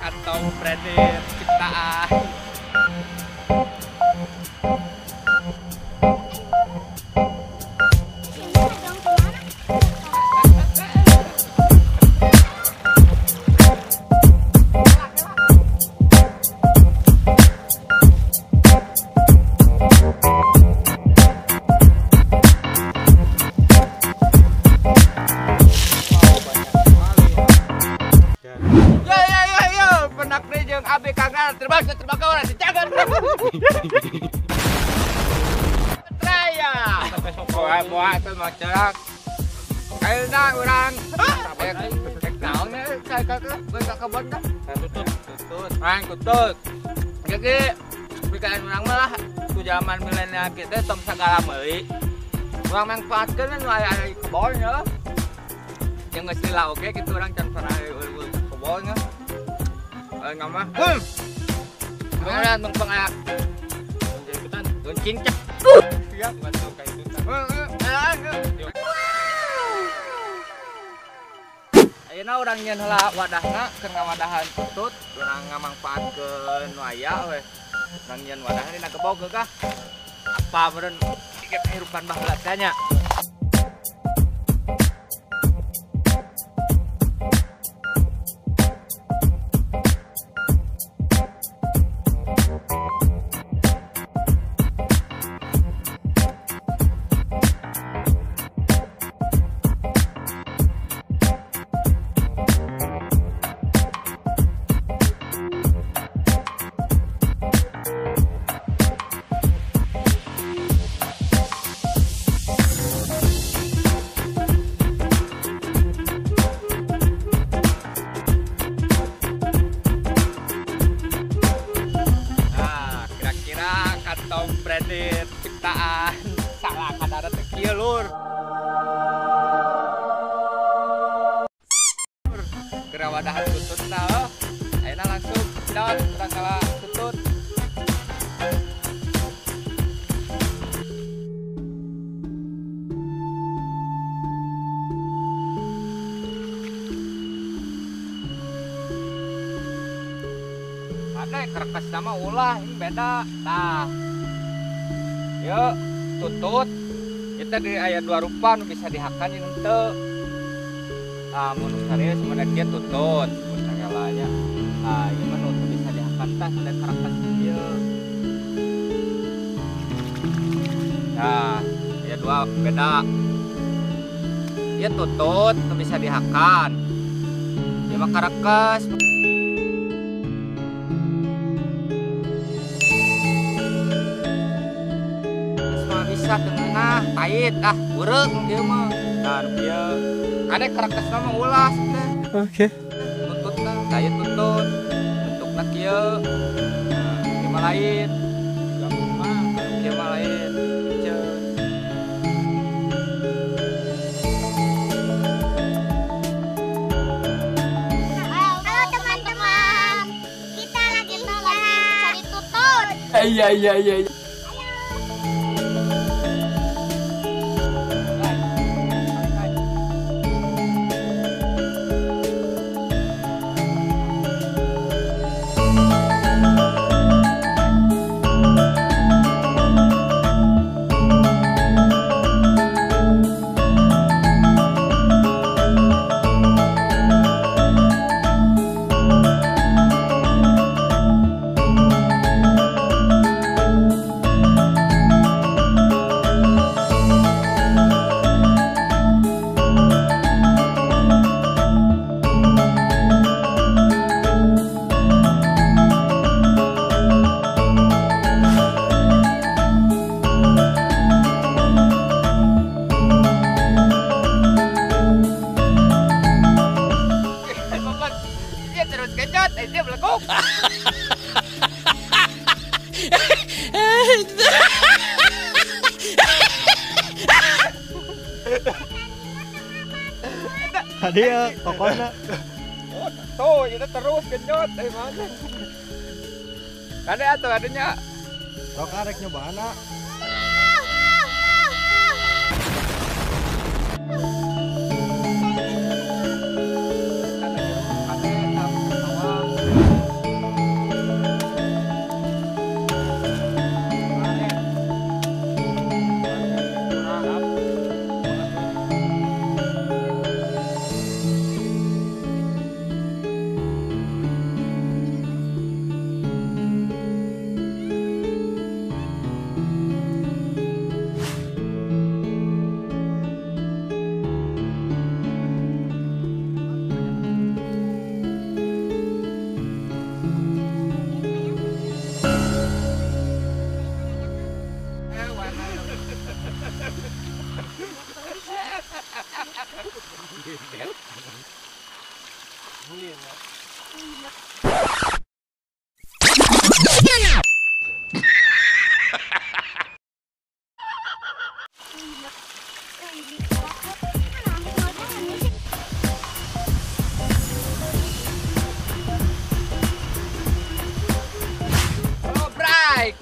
kantong branded ciptaan. Ayeuna urang rek naon ka kebon tah? Tutut. Urang tutut. Jadi pikiran urang mah lah ku zaman milenial kita tong sagala meuli. Urang mangfaatkeun nu aya di kebon nya. Jeung geus lila oge kitu urang can pernah eueuh kebon nya. Ayeuna mah. Beneran tong pangaya. Kuncing cek. Siap bantu ka itu. Ayeuna urang nyeun heula wadahna keur ngawadahan tutut, urang ngamangfaatkeun nu aya we. Urang nyeun wadahna dina gebog geukah. Apa meureun kehidupan baheula teh nya. Kantong branded ciptaan salah kadara teh kieu lur. Keur wadahan tutut tah. Ayeuna langsung daun urang ngala tutut. Ada kertas sama ulah ini beda tah. Yuk, tutut. Kita di ayat dua rupa nu bisa dihakan jeung henteu. Tah mun serius mun kieu tutut, mun sagalanya. Tah ieu mah nu teu bisa dihakan tah sudah karakter ieu. Tah, aya dua beda. Ieu tutut teu bisa dihakan. Ieu mah karakes. Bisa tengah pahit ah burung dia mah nah dia ada karakterna mah ulah teh. Oke. Tututna daya tutut bentukna kieu nah ieu mah lain kieu mah lain. Halo teman-teman, kita lagi cari tutut. Iya iya iya. Tadi ya pokoknya. Oh, tuh itu terus genjot, mana? Ada atau adanya? Sok arek nyobana. Ada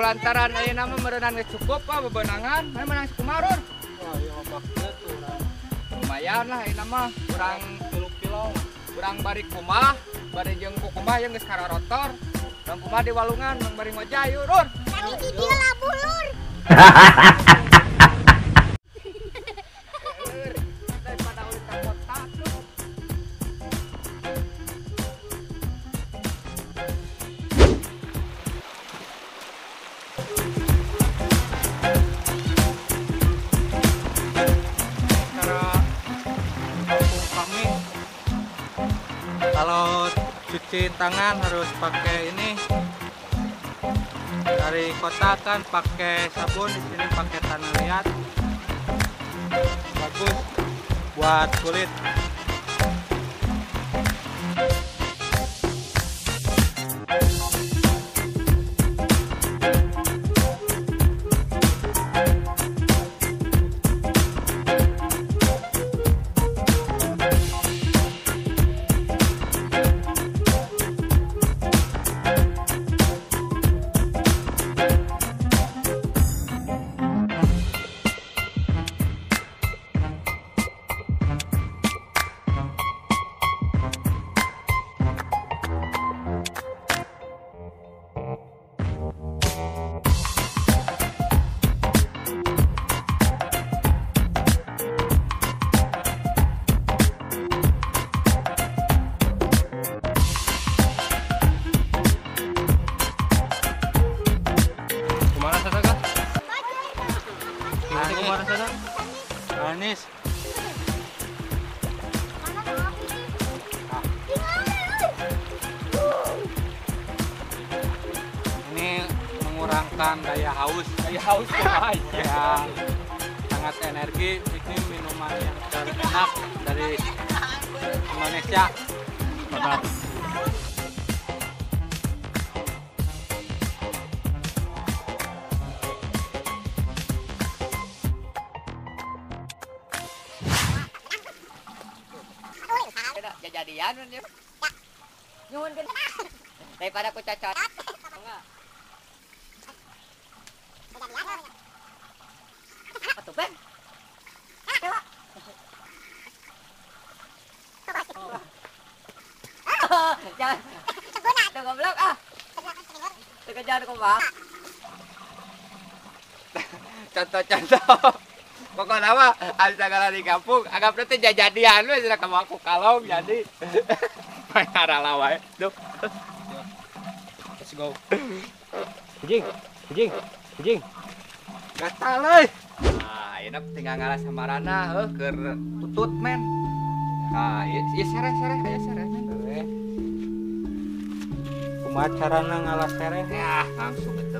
Kulantaran ayeuna mah meureunan geus cukup ah bebenangan, mana menang sakumaha, Rur? Wah, ieu mah tuh. Lumayan lah ayeuna mah urang 3 kilo. Urang bari kumaha, bari jeung kumaha yang geus kararotor. Urang kumaha di walungan, urang bari ngojay yuk, Rur. Tadi di dieu labuh, Lur. Daripada ulin ka kota tuh. Cara kampung kami kalau cuci tangan harus pakai ini. Dari kota kan pakai sabun, di sini pakai tanah liat. Bagus buat kulit. Manis. Ini mengurangkan daya haus. Daya haus ya. Sangat energi. Ini minuman yang terenak dari Indonesia. Mantap. Jadian ya. Nyuhun kan. Daripada aku cacat. Atuh, Ben. Jangan. Tuh goblok ah. Terkejar kumaha. Contoh-contoh. Pokoknya mah ada segala di kampung, anggap nanti jadian we cenah kamu aku kalong jadi. Main arala wae. Duh. Let's go. Anjing, anjing, anjing. Gatal euy. Nah, ayeuna tinggal ngalah samarana heuh keur tutut men. Nah, ieu sereh-sereh aya sereh men. Kumaha carana ngalah sereh? Ya, langsung gitu.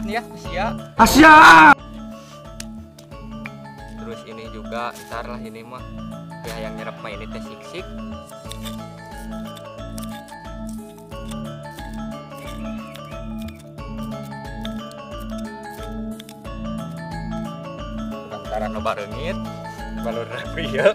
Ya, Asia. Asia. Terus ini juga ntar lah ini mah ya yang nyerap mah ini teh sik-sik. Lantaran loba reungit, balur rapi ya.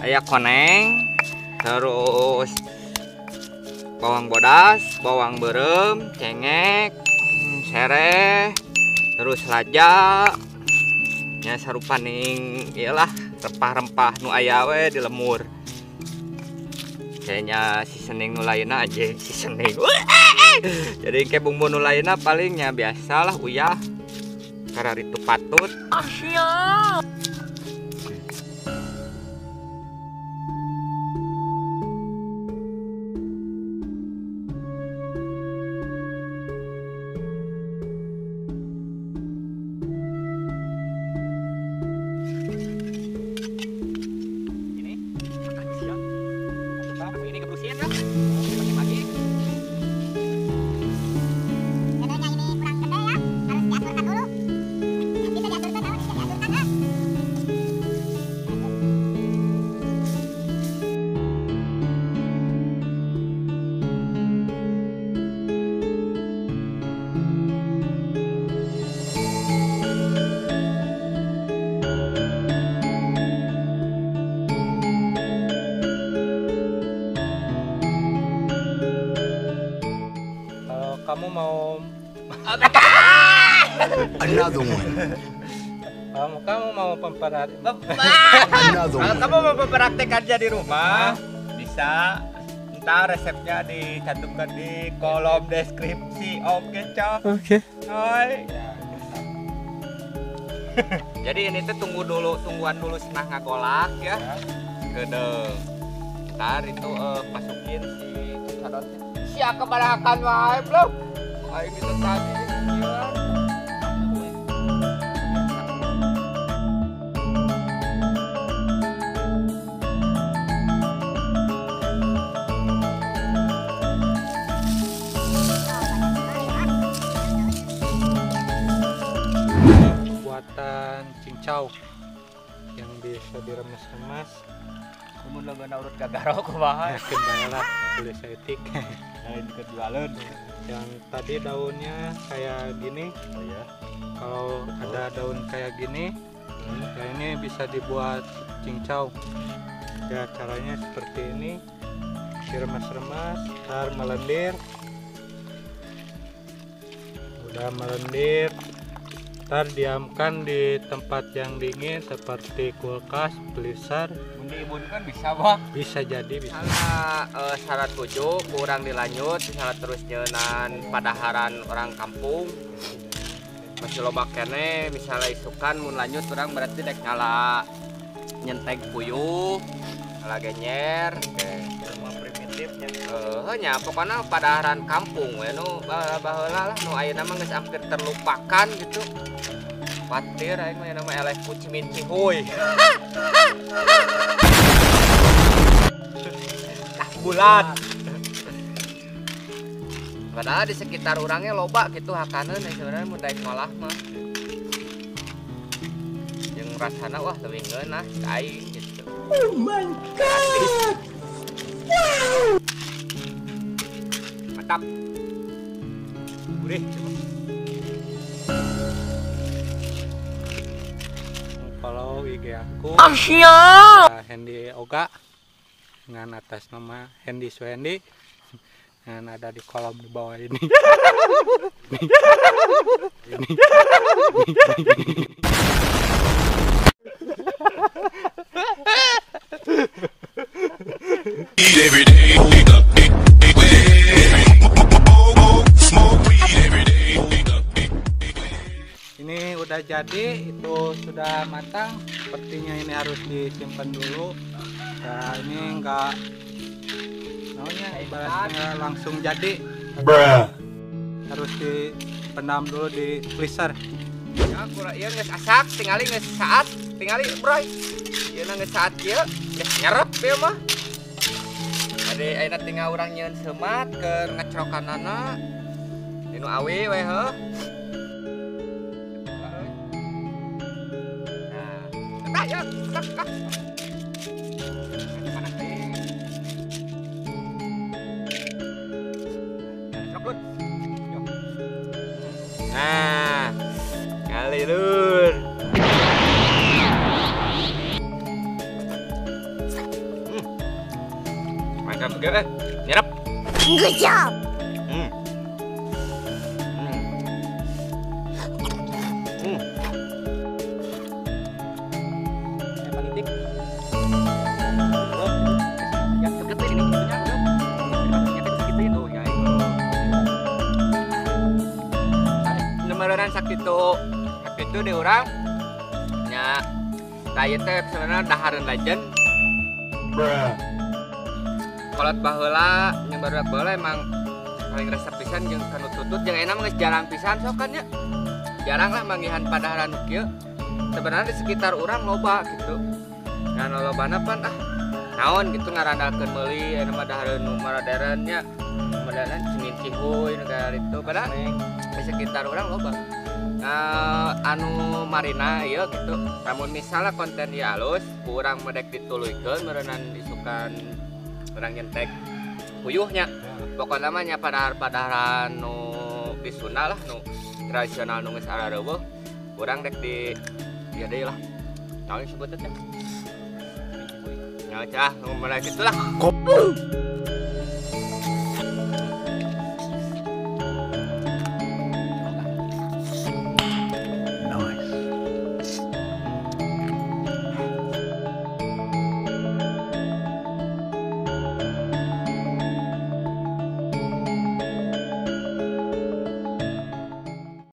Aya koneng, terus bawang bodas, bawang berem, cengek, sereh, terus laja, nya sarupaning iyalah rempah-rempah nu aya we di lemur. Kayaknya seasoning nu lainna aja seasoning. Jadi kayak bumbu nu lainna palingnya biasalah uyah karena itu patut. Asyik. Kamu mau another one. Kamu mau Kamu mau mempraktekannya di rumah bisa. Ntar resepnya dicantumkan di kolom deskripsi. Oke, Cok. Oke. Hai. Jadi ini tuh tungguan dulu senang ngagolak ya. Gedeng. Ntar itu masukin si cadotnya. Sia kebarakan wae, belum. Aing itu tadi gila. Buatan cincau yang bisa diremes-remes. Kumun leungeun urut gagaro kumaha? Yakin bae lah, beli saeutik. Lain kejualan. Yang tadi daunnya kayak gini. Oh ya. Kalau ada daun kayak gini, ya ini bisa dibuat cincau. Ya caranya seperti ini. Diremes-remes, ntar melendir. Udah melendir, ntar diamkan di tempat yang dingin seperti kulkas, freezer. Mun kan bisa, Bang. Bisa jadi bisa. Salah syarat 7 kurang dilanjut, misalnya terus nyenan padaharan orang kampung. Masih loba kene, misalnya isukan mun lanjut orang berarti dek nyala nyenteg puyuh, nyala genyer, rumah primitifnya. Nya pokoknya padaharan kampung we nu baheula lah nu ayeuna mah geus hampir terlupakan gitu. Patir aing mah nama eleh ku cimin cihuy. Bulat. Padahal di sekitar orangnya loba gitu hakaneun sebenarnya mun daek ngolah mah. Jeung rasana wah leuwih ngeunah ka aing gitu. Oh my god. Wow. Mantap. Gurih. Follow IG aku. Hendy Oga dengan atas nama Hendy Suhendi dan ada di kolom di bawah ini. Ini. Ini udah jadi. jadi, itu sudah matang. Sepertinya ini harus disimpan dulu. Nah, ini enggak maunya ibaratnya langsung jadi. Bruh. Harus dipendam dulu di freezer. Ya, kurang ieu geus asak, tingali geus saat, tingali bro. Ieu geus saat ieu, geus nyerep ieu mah. Ade ayeuna tinggal urang nyieun semat keur ngecrokanana. Dinu awi we heuh. Nah, ya, tak. Panas teh. Nah, kali lur. Mantap juga, nyerap. Good job. Politik. Ya, deket ini gitunya. Numeronan sakitu sakitu di urang nya tah ieu teh sebenarnya dahareun legend. Bruh. Kolot baheula nya barudak baheula emang paling resep pisan jeung kanu tutut jeung ayeuna mah geus jarang pisan sok kan nya. Jarang lah manggihan padaharan nu kieu. Sebenarnya di sekitar urang loba gitu. Ngan lobana pan ah naon gitu ngarandalkeun meuli ayeuna mah dahareun nu modern nya. Modern cingin cihuy nu itu padahal di sekitar urang loba. Anu marina ieu gitu. Namun misalnya konten ieu alus, ku urang medek dituluykeun meureunnan isukan urang nyentek puyuhnya. Pokokna mah nya padahar-padaharan nu di Sunda lah nu tradisional nu geus arareuweuh, urang dek di ieu deui lah. Naon disebutna teh? Nya cah, nu mulai kitu lah.